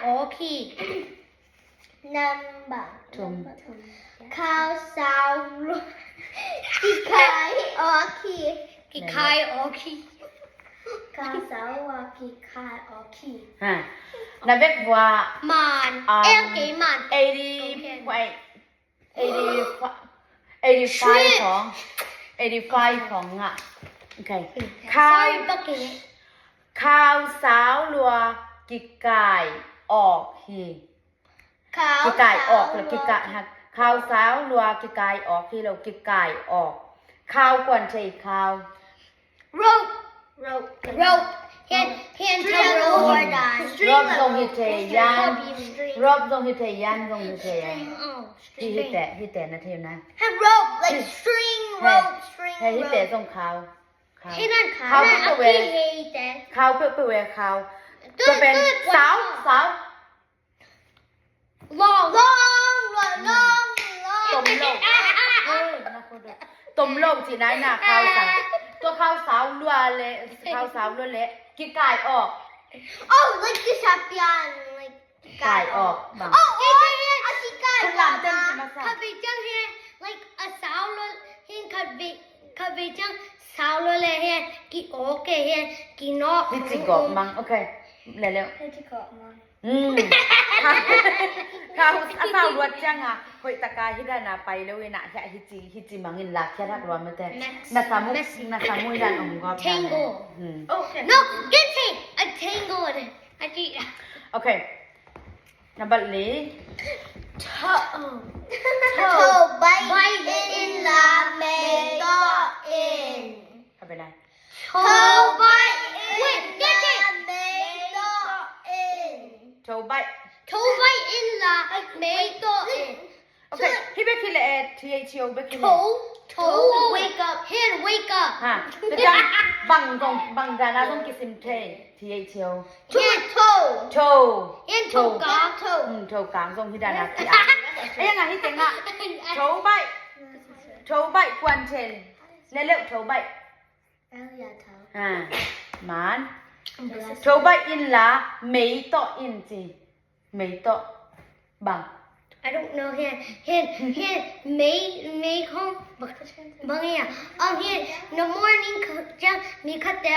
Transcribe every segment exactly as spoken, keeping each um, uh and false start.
awk hi. Number. Thum. Khau sau lua kikai awk hi. Kikai awk hi. Khau sau lua kikai awk hi. Ha. Na vek vua. Man. Um, Eng kei man. Eighty, okay. Point, eighty, eighty-five. Shit. Khong. Eighty-five khong ngah. Okay. Khau. Sorry, Bucky. Khau sau lua kikai awk hi. Kikai awk lo, kikai, ha, khau sau lua kikai awk hi lo, kikai awk. Khau kuan thei khau. Rope. Rope. Rope. Hand, hand to rope. Rope zong hi thei yan. Rope zong hi thei yan, zong hi thei yan. String. Oh, string. Hi, hi te, hi te na thei na. Hey, rope, like string, rope, string, rope. Hi te zong khau. Khau. Hi nan khau. Khau peuhpeuh we. Khau peuhpeuh we khau. Tua pen sau, sau. Long. Long, long, long, long. Tom lo. Oi, na ko do. Tom lo cih nai na khau sau. Tua khau sau lua le, khau sau lua le kikai awk. Oh, like this happen, like kikai awk bang. Oh, oh, a kikai awk. Khat vei ciang hi, like a sau lua hi, khat vei, khat vei ciang sau lua le hi, ki awk ke hi, ki nawk. Hi ci gawp mang. Okay. Le le. Hi ci gawp mang. Mm. Khau, a sau luat ciang a, hoih taka hi dan a pai lo in a, hi ci, hi ci mangin lak khiat hak lua mate. Na samu, na samu dan om gawp dan. Tangle. Hmm. Okay. No, get it. A tangle. A ci. Okay. Number li. Toe. Toe bite in la mei tawh in. Khabe lai. Toe bite in la mei tawh in. Toe bite. Toe bite in la mei tawh in. Okay, hi bek hi leh, eh, T H O bek hi leh. Toe, toe. Wake up. Hand, wake up. Ha, tua ciang bang zong, bang dan a zong kisim thei, T H O. Toe. Toe. Hand, toe kang. Toe. Hmm, toe kang zong hi dan a ki a. Ei, ang a hi teng a. Toe bite. Toe bite kuan thei. Ne leuh toe bite. Ah, man. Toe bite in la, mei tawh in ci. Mei tawh. Bang. I don't know, hian, hian, hian, mei, mei khong, bang, bang hian. Um, hian, in the morning, ciang, mi khat te,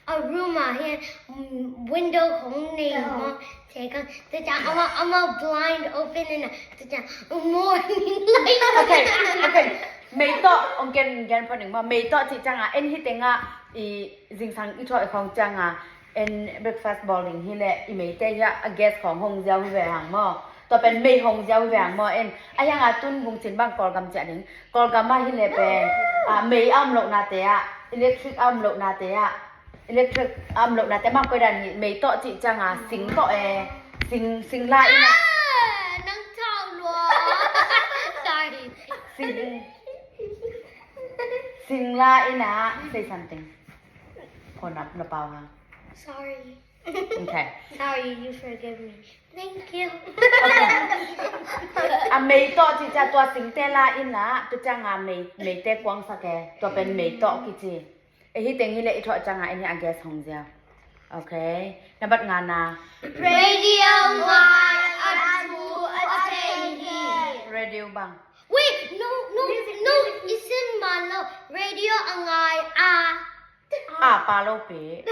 a room ah, hian, mm, window khong nei, mah, te kang, te ciang, ama, ama blind open in a, te ciang, morning light. Okay, okay. Mei tawh, ong gen, gen phoning mah, mei tawh cih ciang a, en hi teng a, i zingsang i thuah i khong ciang a, en breakfast bawl ding hi leh, i meite hi a, a gas khong hong ziau hi ve hang maw. Tua pen mei hong ziau hi ve hang maw, en. A hiang a tun bung cin bang Kawlgam ciah ding. Kawlgam ah hi leh pen, a, mei a om lohnate ah, electric a om lohnate ah, electric a om lohnate mah koi dan hi, mei tawh cih ciang a, sing tawh e, sing, sing la in a. Ah, nang thau lua. Sorry. Sing, sing la in a, say something. Khaw nap na pau hang. Sorry. Okay. Sorry, you forgive me. Thank you. Okay. A mei tawh cih ciang tua singte la in la, tua ciang a mei, meite kuangsak e, tua pen mei tawh kici. E hi teng hi leh i thuah ciang a en hi a gas hong ziau. Okay. Nambat nga na. Radio ngai a thu a thei hi. Radio bang. Wait, no, no, no, isn't man lo. Radio a ngai a. A pa lo pi.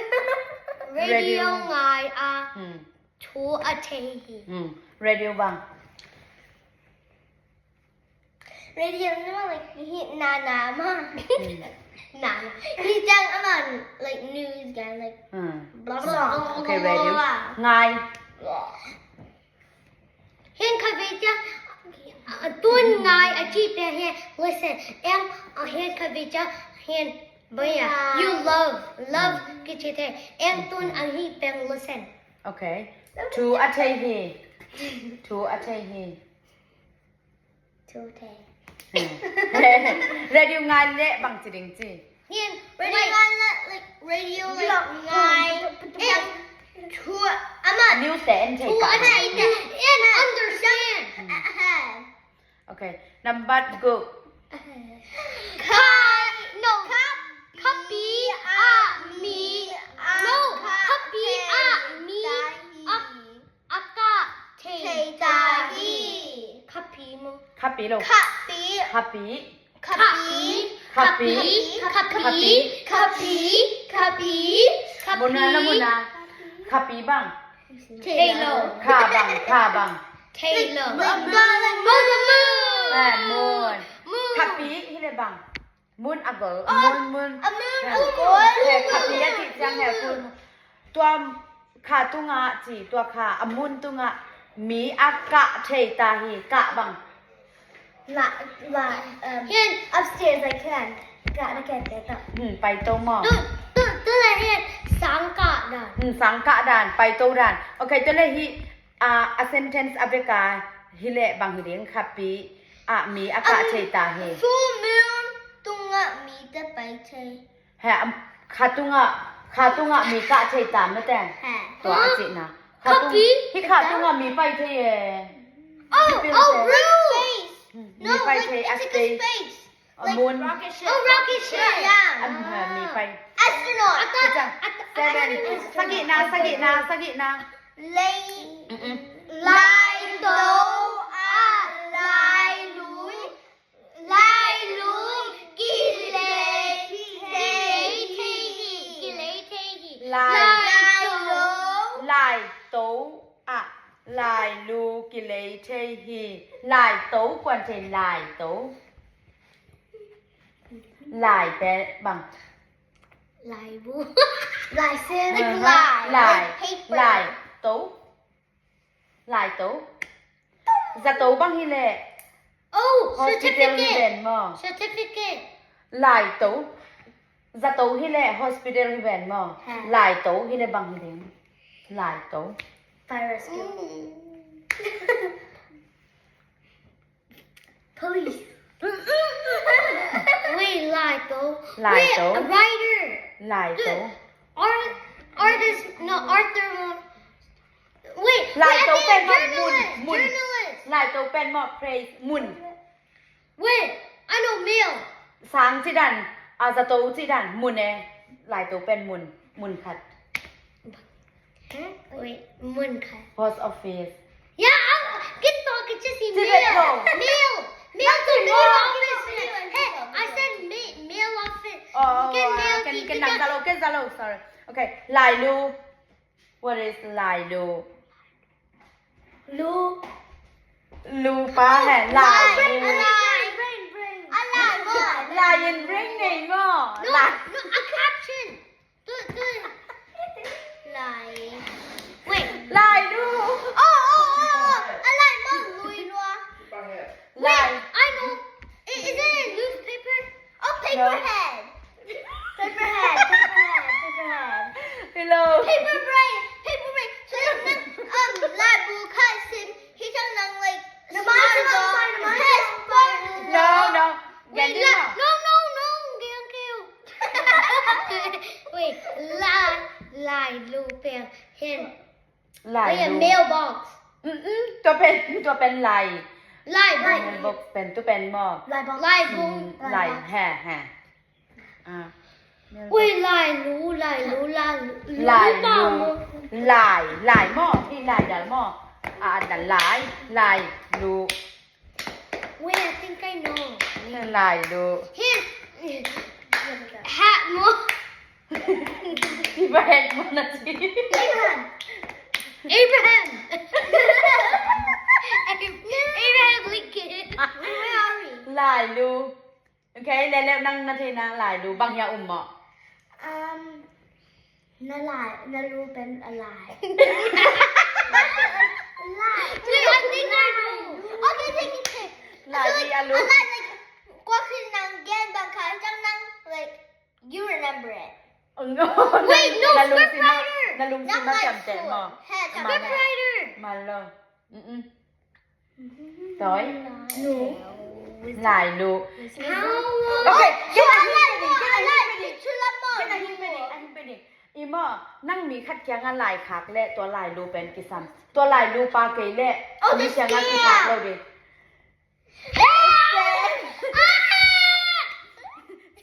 Radio ngai a. Hmm. Thu a thei hi. Hmm. Radio bang. Radio, no, like, hi na na ma. Hmm. Na na. Hi ciang ama, like, news guy, like, hmm, blah, blah, blah, okay, blah, radio. Blah, blah. Ngai. Blah. Hian khat vei ciang, a, tun ngai a cih pen hian, listen. Em, a hian khat vei ciang, hian, bang a, you love, love, kici thei. Em tun a hi pen listen. Okay. Thu a thei hi. Thu a thei hi. Thu thei. Hmm. Radio ngai leh bang ci ding ci. Hian, radio ngai leh, like, radio, like, ngai. And thu, ama. News te en thei ka. Thu a thei te. And understand. Hmm. Okay. Nambat guk. Kha, no. Khapi ah mi. No. Khapi ah mi. A, a kah Khapi lo. Khapi. Khapi. Khapi. Khapi. Khapi. Khapi. Khapi. Khapi. Muna la muna. Khapi bang. Tailor. Kha bang, kha bang. Tailor. Mun. Mun. Khapi hi le bang. Mun a gol. Mun, mun. A mun a gol. He, khapi a cih ciang he, full moon. Tua kha tungah ci, tua kha a mun tungah mi a kah thei ta hi, kah bang. La, la, um, here, upstairs, I can. Kah na kan te ta. Hmm, pai to maw. Tu, tu, tu la here, sang kah dan. Hmm, sang kah dan, pai to dan. Okay, tu la hi, a, a sentence a veka hi le bang hi ding, khapi a mi a kah thei ta hi. Full moon tungah mi te pai thei. He, am, kha tungah, kha tungah mi kah thei ta mete. He. Tua a cihna. Kha tung, hi kha tungah mi pai thei e. Oh, oh, really? Hmm, mi pai thei a space. A mun. Oh, rocket ship. Yeah. Am, ha, mi pai. Astronaut. Seven. Sagihna, sagihna, sagihna. Lai. Lai to a lai lui. Lai lu kilei thei hi. Kilei thei hi. Lai. Lai to. Lai to ah lai lu kilei thei hi. Lai to kuan thei lai to. Lai pen bang. Lai bu. Lai sen. Lai. Lai to. Lai to. Zato bang hi leh. Oh, hospital hi ven maw? Certificate. Lai to. Zato hi leh hospital hi ven maw? Lai to hi leh bang hi ding. Lai to. Fire rescue. Police. Wait, lai to. Lai to. Wait, a writer. Lai to. Art, artist, no, Arthur. Wait, lai to pen maw mun, mun. Lai to pen maw place mun. Wait, I know mail. Sang cih dan, a zato cih dan mun e. Lai to pen mun, mun khat. Wait, mun khat. Post office. Yeah, I can talk it just mail. Mail. Mail to mail office. Hey, I said mail office. Oh, can mail. Can, can, sorry. Okay, lai lu. What is lai lu? Lu. Lu pa he, lai lu. Lai in ring nei maw? No, no, a caption. Lai. Wait. Lai lu. Oh, oh, oh, oh. A lai maw, lui lua. Wait, I know. Isn't it newspaper? Oh, paper head. Paper head, paper head, paper head. Hello. Paper brain, paper brain. So then, um, lai bu khat sin, hi chang nang, like, smart dog. No, no. Wait, no, no, no. Wait, lai, lai lu pen. Hen. Lai lu. Mailbox. Mm-mm. Tua pen, tua pen lai. Lai box. Mailbox pen, tua pen maw? Lai box. Lai box. Lai, he, he. Ah. Ui, lai lu, lai lu, lai lu. Lai lu. Lai, lai maw? Hi lai dal maw? Ah, dal lai, lai lu. Wait, I think I know. Lai lu. Here. Hat maw. Abraham maw na ci. Abraham. Abraham. Abraham Lincoln. Where are we? Lai lu. Okay, leleu nang na theihna lai lu bang hia um maw? Um, na lai, na lu pen a lai. Lai. Wait, I think I know. Okay, take it, take. Lai hi a lu. A lai, like, kua khin nang gen bang kha chang nang, like, you remember it. Oh, no. Wait, no, script writer. Na lungsim ma, na lungsim ma kiam te maw? Script writer. Malo. Mm-mm. Toi? Lai lu. Okay, ken a hing pe ding, ken a hing pe ding. Ken a hing pe ding, a hing pe ding. I maw, nang mi khat kiangah lai khak leh tua lai lu pen kisam. Tua lai lu pa kei leh mi kiangah kikhak lo ding.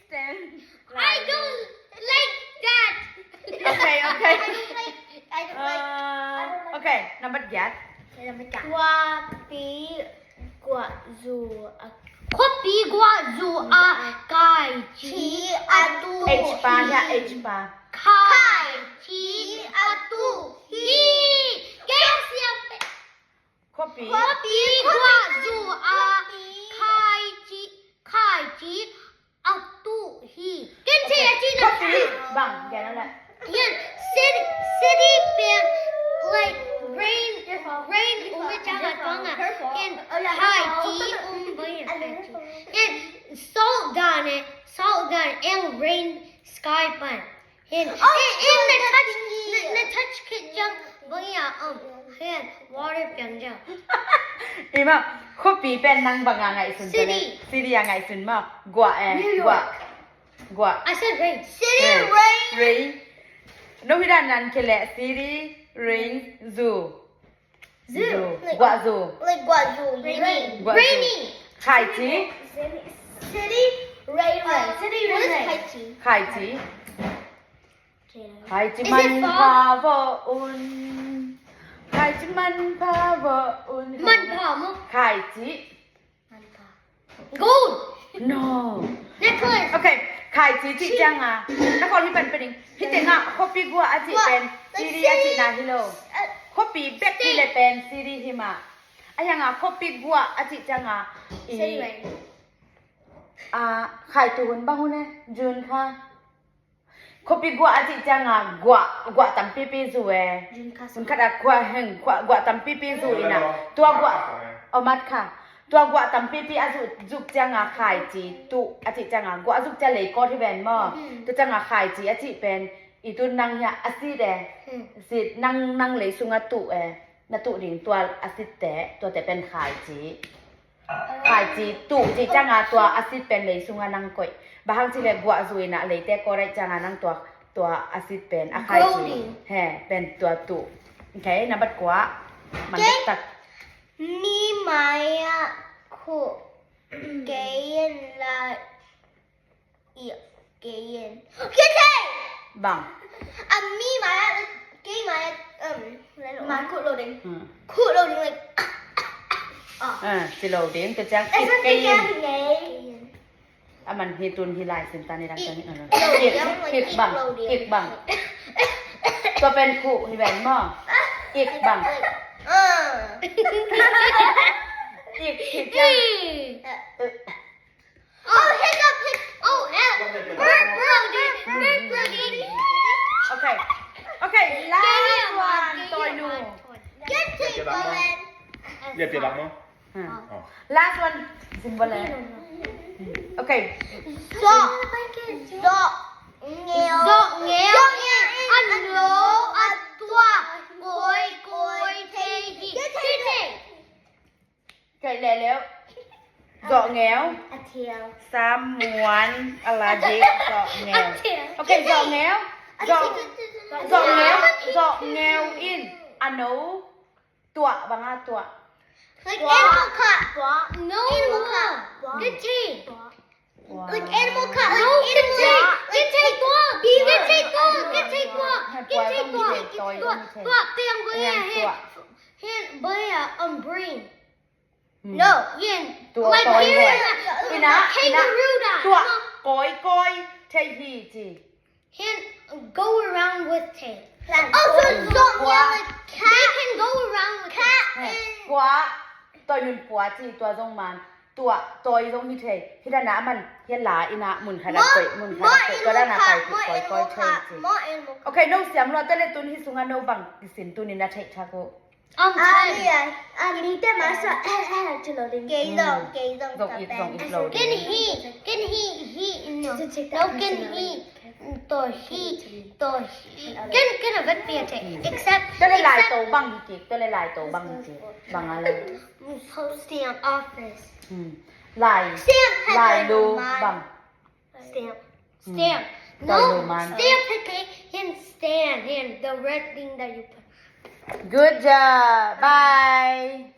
Stan. I don't like that. Okay, okay. I don't like, I don't like, uh, okay, number giat. Okay, number giat. Tua pi, Guahzu a, khuapi guahzu a kaici a tuh hi. H pa hi a, H pa. Kaici a tuh hi. Kei siam pe. Khuapi. Khuapi guahzu a kaici, kaici a tuh hi. Ken thei a cihna. Khuapi bang gen a le. Ken city, city pen like rain, rain um a ciang a tuang a. Ken kaici um bang a kaici. Ken salt dan e, salt dan eng rain sky pan. Hin, oh, hin, hin na touch, na, na touch khit ciang bang a om. Hin water piang ciang. Ima, khuapi pen nang bang a ngaihsun? City. City a ngaihsun maw? Guah e. New York. Guah. Guah. I said rain. City rain. Rain. No hi dan nan kele city rain zu. Zu. Zu. Like, guahzu. Like guahzu. Rainy. Guahzu. Rainy. Kaici. City, city rain. City rain. What is kaici? Kaici. Kaici manpha vawh un. Kaici manpha vawh un. Manpha maw? Kaici. Gold. No. Necklace. Okay, kaici cih ciang a, na kawl hi pan pen ing. Hi teng ah khuapi guah a cih pen city a cihna hi lo. Khuapi bek hi le pen city hi mah. A hiang a khuapi guah a cih ciang a, i, a, khai tu hun bang hun e, June kha. Khuapi guah a cih ciang a guah, guah tampipi zu e. Hun khat a guah heng, guah, guah tampipi zu ina. Tua guah, o mat kha. Tua guah tampipi a zuk, zuk ciang a khaici tuh a cih ciang a guah a zuk ciang leikawt hi ven maw. Tua ciang a khaici a cih pen i tun nang hiah a sit e. Sit nang, nang lei sung a tuh e. Na tuh ding tua a sitte, tuate pen khaici. Khaici tuh cih ciang a tua a sit pen lei sung a nang koih. Bang hang cih le guah zu ina leite kawt a ih ciang a nang tua, tua a sit pen a khaici. He, pen tua tuh. Okay, nambat kua. Man dektak. Mi mai ah khuh kei in la. Ih, kei in. Kei thei! Bang. A mi mai ah, kei mai ah, um, man khuh lo ding. Khuh lo ding, like, ah, ah, ah. Ah, ci lo ding, tua ciang ih kei in. A man hi tun hi lai sin ta ni dang ciang ih. Ih bang, ih bang. Tua pen khuh hi ven maw. Ih bang. Ih, ih ciang. Oh, hiccup, hiccup. Oh, eh, bird, bird, bird, bird. Okay. Okay, last one, Toinu. Get it, Bowen. Last one, Simbolen. Okay. Zawh, zawh ngeu. Zawh ngeu in a no a tuah kawikawi thei hi. Thei, thei. Kei leuleu. Zawh ngeu. A thial. Someone allergic, zawh ngeu. A thial. Okay, zawh ngeu. Zawh, zawh ngeu. Zawh ngeu in a no tuah, bang a tuah. Like animal cut. Tuah. No. Animal cut. Tuah. Good tree. Tuah. Like animal cut. Like no, animal cut. Good tree. Good tree, tuah. Good tree, tuah. Good tree, tuah. Tuah, tuah. Tuah, piang, go here, here. Here, boy, uh, um, bring. No. Yen. Tuah, like tuah, here, tuah. Ina, ina. Kangaroo da. Tuah, no. Kawikawi thei hi ci. Can go around with tail. Also, zoh ngeu, like cat. They can go around with tail. Cat and pua, Toinun pua ci tua zong man. Tua, toi zong hi thei. Hi dana man, hi la ina mun khat a koi, mun khat a koi. Tua dana kai koi, koi thei ci. Okay, no siam lua, tua le tun hi sunga no bang kisin tuni na thei thak uh. Um, a mi, a mi te masa, eh, eh, ci lo ding. Kei zong, kei zong. Zong it, zong it lo ding. Ken hi, ken hi, hi, no. No, ken hi, to hi, to hi. Ken, ken a vet pia te. Except, tua le lai to bang hi kik, tua le lai to bang hi kik. Bang a le. Posting office. Lai. Lai lu bang. Stamp. Stamp. No, stamp, okay? Here, stamp. Here, the red thing that you put. Good job. Bye.